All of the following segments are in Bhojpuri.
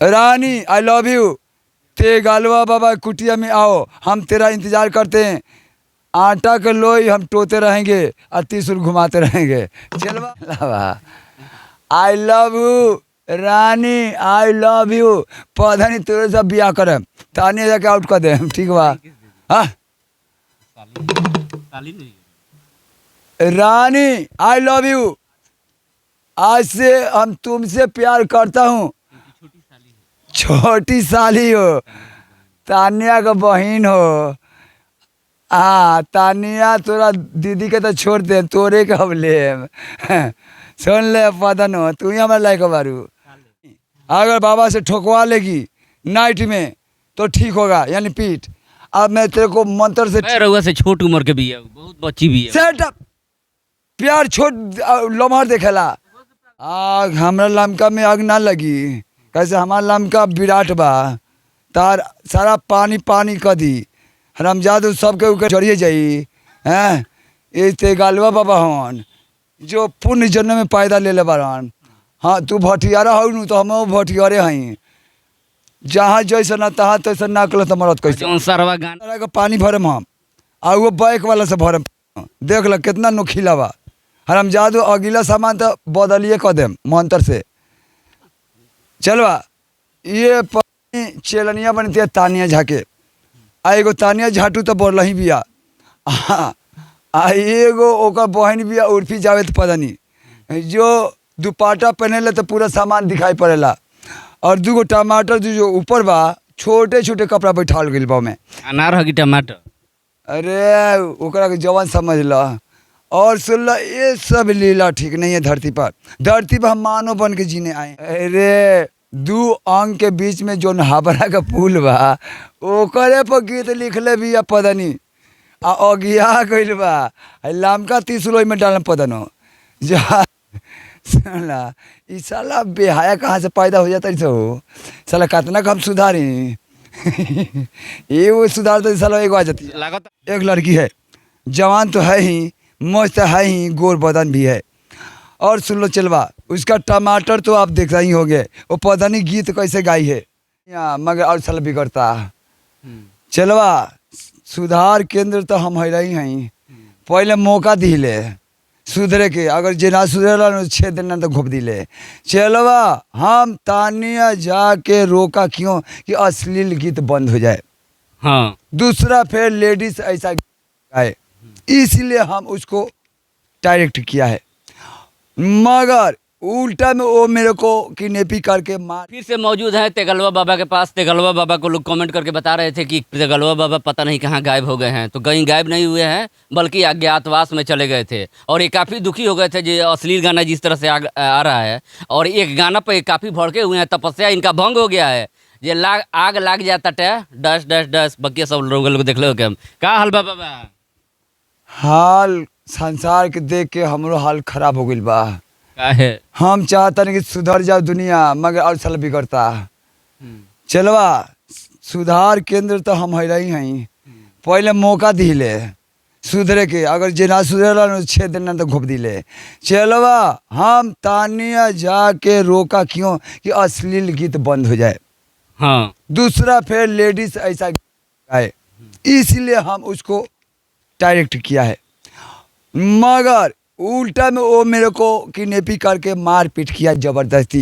रानी I love you, ते गालवा बाबा कुटिया में आओ, हम तेरा इंतजार करते हैं। आटा के लोई हम टोते रहेंगे और त्रिशूल घुमाते रहेंगे। चलवा, I love you Rani, I love you. पौधा नहीं तेरे सब बियाह करे तानी जाके आउट कर दे, ठीक बा? हाँ रानी I love you, आज से हम तुमसे प्यार करता हूँ। छोटी साली हो, तानिया का बहन हो। आ तानिया तोरा दीदी के तो छोड़ दे, तोरे के हम ले। सुन ले पदन हो, तू ही हमारे लायक बारू। अगर बाबा से ठोकवा लेगी नाइट में तो ठीक होगा, यानी पीठ। अब मैं तेरे को मंत्र से मैं रउआ से छोट उम्र के भी है, बहुत बच्ची भी है। सेट अप प्यार छोट लम्हर देखेला। आग हमरा लमका में आग ना लगी, कैसे हमार लमका विराट बा, तार सारा पानी पानी कर दी हरामजादू सबके ऊपर जरिए जाई हैं। ये ते गालवा बाबा हन जो पुण्य जन्म में पैदा ले ले बारन। हाँ तू भटियारा हौ नु तो हम भटियारे हई, जहाँ जैसे ना तहाँ तैसे ना कल तो मरत कैसे। जौन सरवा गाना तरह के पानी भरम हम, आ वो बैक वाला से भरम। देख ल कितना नुखीला बा हरामजादू। अगला सामान तो बदलिए कर देम मंत्र से। चलवा ये पानी चेलनिया बनती है तानिया झाके, आ एगो तानिया झाटू तो बोल ही बिया, आ एगो ओकर बहन बिया उर्फी जावेद पदनी, जो दुपाटा पहनेला तो पूरा सामान दिखाई पड़ेला, और दूगो टमाटर जो जो ऊपर बा छोटे छोटे कपड़ा बैठाल गइल बा ओमे। अनार हगी टमाटर। अरे ओकरा के जवान समझ ल और सुन ल, ये सब लीला ठीक नहीं है धरती पर। धरती पर हम मानव बन के जीने आए। अरे दू अंग के बीच में जो हाबरा का पुल बा ओकरे पर गीत लिखले भी पदनी, आ अगिया गइल बा लमका तीसुल में डाल पदनो जा। सुनला ई साला बेहाया कहाँ से पैदा हो जाता है सो, साला कितना कम सुधारी ये वो सुधार तो साला एगो आ जाती है। लागत एक लड़की है, जवान तो है ही, मस्त है ही, गोर बदन भी है। और सुन लो चलवा, उसका टमाटर तो आप देख ही होंगे, वो पता नहीं गीत कैसे गाई है या, मगर और साला बिगड़ता। चलवा सुधार केंद्र तो हम है ही हैं, पहले मौका दिले सुधरे के, अगर जे ना सुधरेला न 6 दिन ना तो घोप दिले। चलवा हम तानिया जाके रोका क्यों कि अश्लील गीत बंद हो जाए। हाँ दूसरा फिर लेडीज ऐसा गाए, इसलिए हम उसको डायरेक्ट किया है। मगर उल्टा में वो मेरे को किडनैपिंग करके मार। फिर से मौजूद है तेगलवा बाबा के पास। तेगलवा बाबा को लोग कमेंट करके बता रहे थे कि तेगलवा बाबा पता नहीं कहाँ गायब हो गए हैं, तो कहीं गायब नहीं हुए हैं बल्कि अज्ञातवास में चले गए थे। और ये काफ़ी दुखी हो गए थे जो अश्लील गाना जिस तरह से आ रहा है, और एक गाना पर काफ़ी भड़के हुए हैं, तपस्या इनका भंग हो गया है। ये लाग आग लाग जाता टे डस डस डस बकिया सब लोग लोग देख लो के हम का हाल बा बाबा। हाल संसार के देख के हमरो हाल खराब हो गइल बा। का है हम चाहता नहीं कि सुधर जाओ दुनिया, मगर और साला बिगड़ता। चलवा सुधार केंद्र तो हम है ही हैं, पहले मौका दिले सुधरे के, अगर जे ना सुधरेला न 6 दिन ना तो घोप दिले। चलवा हम तानिया जाके रोका क्यों कि अश्लील गीत बंद हो जाए। हाँ दूसरा फिर लेडीज ऐसा गाए, इसलिए हम उसको डायरेक्ट किया है। मगर उल्टा में वो मेरे को किडनैपिंग करके मार पीट किया जबरदस्ती,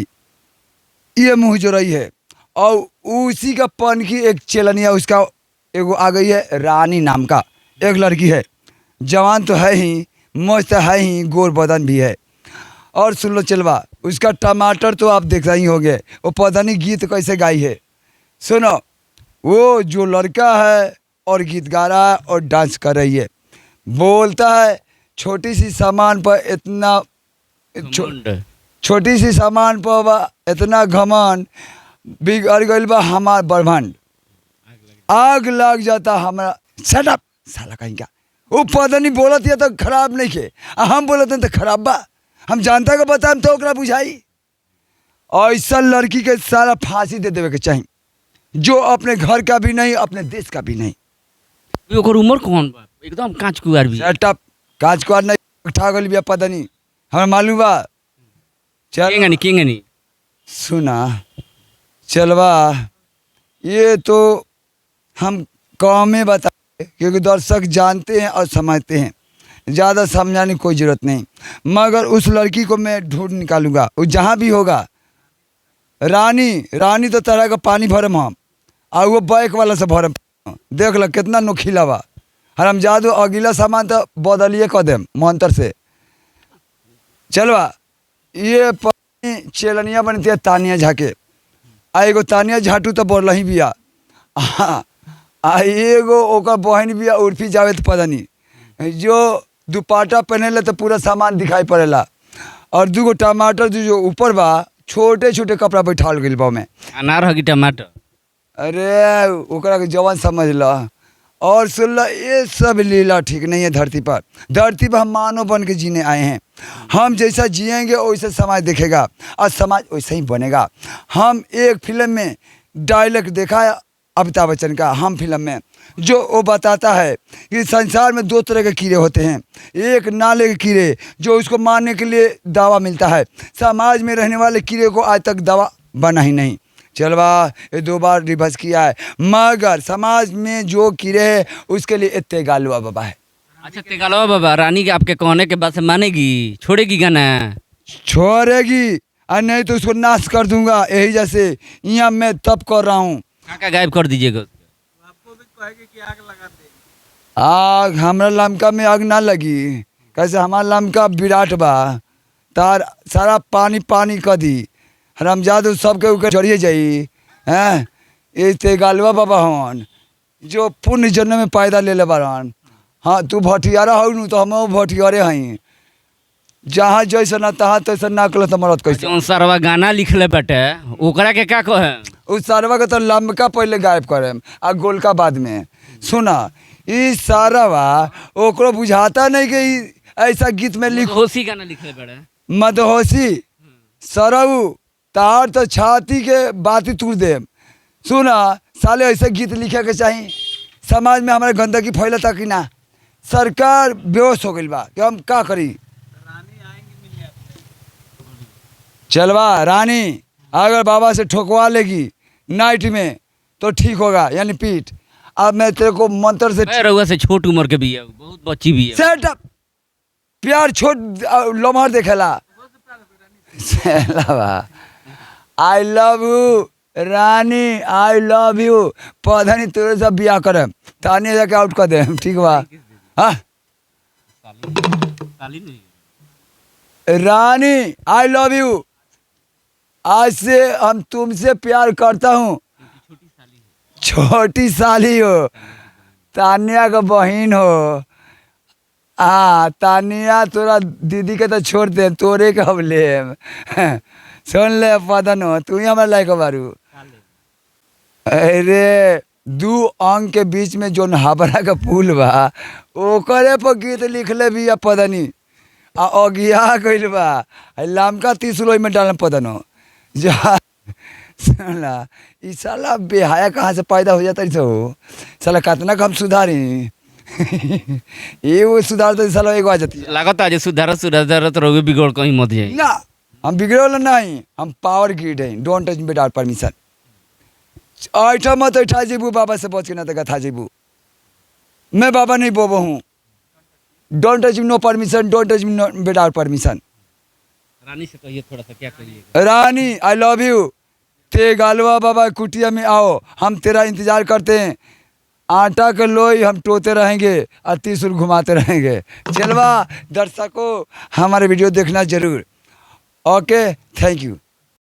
ये मुँह जो रही है। और उसी का पन की एक चेलनिया उसका एगो आ गई है रानी नाम का एक लड़की है, जवान तो है ही, मस्त है ही, गोर बदन भी है। और सुन लो चलवा, उसका टमाटर तो आप देख ही होंगे, वो पता नहीं गीत कैसे गाई है। सुनो वो जो लड़का है और गीत गा रहा है और डांस कर रही है, बोलता है छोटी सी सामान पर इतना घमंड। छोटी सी सामान पर बा इतना घमंड, बिगड़ गइल बा हमार ब्रह्मांड, आग लग जाता हमारा। सेटअप साला कहीं का वो पता नहीं बोलत है तो खराब नहीं के, आ हम बोलत हैं तो खराब बा। हम जनता के बताएम तो ओकरा बुझाई। ऐसा लड़की के सारा फांसी दे देवे के चाही, जो अपने घर का भी नहीं अपने देश का भी नहीं। ओकर उम्र कौन बा, एकदम कांच कुआर भी। सेटअप काज कुआर नहीं उठा गइल बिया पता नहीं हमरा मालूम बा। चल केंगनी केंगनी सुना चलवा, ये तो हम कम ही बता, क्योंकि दर्शक जानते हैं और समझते हैं, ज़्यादा समझाने की कोई ज़रूरत नहीं। मगर उस लड़की को मैं ढूंढ निकालूंगा, वो जहाँ भी होगा। रानी, रानी तो तरह का पानी भरम हम, आ वो बैक वाला से भरम। देख ल कितना नोखीला बा हरामजादो, अगला सामान तो बदलिए कर देम मंत्र से। चलवा, ये पानी चेलनिया बनती है तानिया झाके, आ एगो तानिया झाटू तो बोल ही बिया, आ एगो ओकर बहन बिया उर्फी जावेद पदनी, जो दुपाटा पहनेला तो पूरा सामान दिखाई पड़ेला, और दूगो टमाटर जो जो ऊपर बा, छोटे छोटे कपड़ा बैठाल गइल बा ओमे। अनार हो कि टमाटर? अरे ओकरा के जवान समझ ल और सुन ल, ये सब लीला ठीक नहीं है धरती पर। धरती पर हम मानव बन के जीने आए हैं। हम जैसा जिएंगे वैसे समाज देखेगा और समाज वैसे ही बनेगा। हम एक फिल्म में डायलॉग देखा है अमिताभ बच्चन का, हम फिल्म में जो वो बताता है कि संसार में दो तरह के कीड़े होते हैं, एक नाले के कीड़े जो उसको मारने के लिए दवा मिलता है, समाज में रहने वाले कीड़े को आज तक दवा बना ही नहीं। चलवा, ये दो बार रिवर्स किया है, मगर समाज में जो कीड़े हैं उसके लिए इतने गालुआ बाबा है। अच्छा तेगालवा बाबा, रानी के आपके कहने के बाद से मानेगी, छोड़ेगी गाना? छोड़ेगी, और नहीं तो उसको नाश कर दूंगा यही जैसे यहाँ मैं तप कर रहा हूँ। काका गायब कर दीजिएगा उसको। आग हमरा लमका में आग ना लगी, कैसे हमारा लमका विराट बा, तार सारा पानी पानी कर दी हरामजादो सबके ऊपर चढ़िए जाई हैं। ये ते गालवा बाबा हन जो पुण्य जन्म में पैदा ले ले बारन। हाँ तू भटियारा हौ नु तो हम भटियारे हई, जहाँ जैसे ना तहाँ तैसे ना कल तो मरत कैसे। जौन सरवा गाना लिखले बाटे ओकरा के का कहे? उस सारवा के तो लम्बका पहले गायब करे आ गोलका बाद में। सुना ई सारवा ओकरो बुझाता नहीं कि ई ऐसा गीत में लिख होशी गाना लिखले बाटे। मदहोशी सरऊ तार तो छाती के बाती तूर दे। सुना साले ऐसे गीत लिखे के चाही, समाज में हमारे गंदगी फैलता कि ना। सरकार बेहोश हो गई बा कि हम का करी। चलवा रानी अगर बाबा से ठोकवा लेगी नाइट में तो ठीक होगा, यानी पीठ। अब मैं तेरे को मंत्र से मैं रउआ से छोट उम्र के भी है, बहुत बच्ची भी है। सेट अप प्यार छोट लम्हर देखेला। I love you Rani, I love you. पौधा नहीं तेरे सब बियाह करे तानी जाके आउट कर दे, ठीक बा। हाँ साली नहीं। रानी I love you, आज से हम तुमसे प्यार करता हूँ। छोटी साली हो, तानिया का बहन हो। आ तानिया तोरा दीदी के तो छोड़ दे, तोरे के हम ले। सुन ले पदन हो, तू ही हमारे लायक बारू। अरे दू अंग के बीच में जोन हाबरा का पुल बा ओकरे पर गीत लिखले भी पदनी आ अगिया गइल बा। लमका 30 में डाल पदनो जा। साला ई साला बेहाया कहाँ से पैदा हो जाता है सो साला, कितना कम सुधारी ये वो सुधार तो साला एगो आ जाती है। लागत आज सुधारत सुधारत रउए बिगड़ कहीं मत जाई। ना हम बिगड़े वाला नहीं, हम पावर ग्रिड हैं। Don't touch without permission. ऐठा मत ऐठा जेबू बाबा से बच के ना तो गथा जेबू। मैं बाबा नहीं बोबो हूँ। Don't touch no permission, don't touch without permission. रानी से कहिए थोड़ा सा, क्या कहिएगा? रानी I love you, ते गालवा बाबा कुटिया में आओ, हम तेरा इंतजार करते हैं। आटा के लोई हम टोते रहेंगे और त्रिशूल घुमाते रहेंगे। चलवा दर्शकों हमारे वीडियो देखना जरूर। Okay thank you.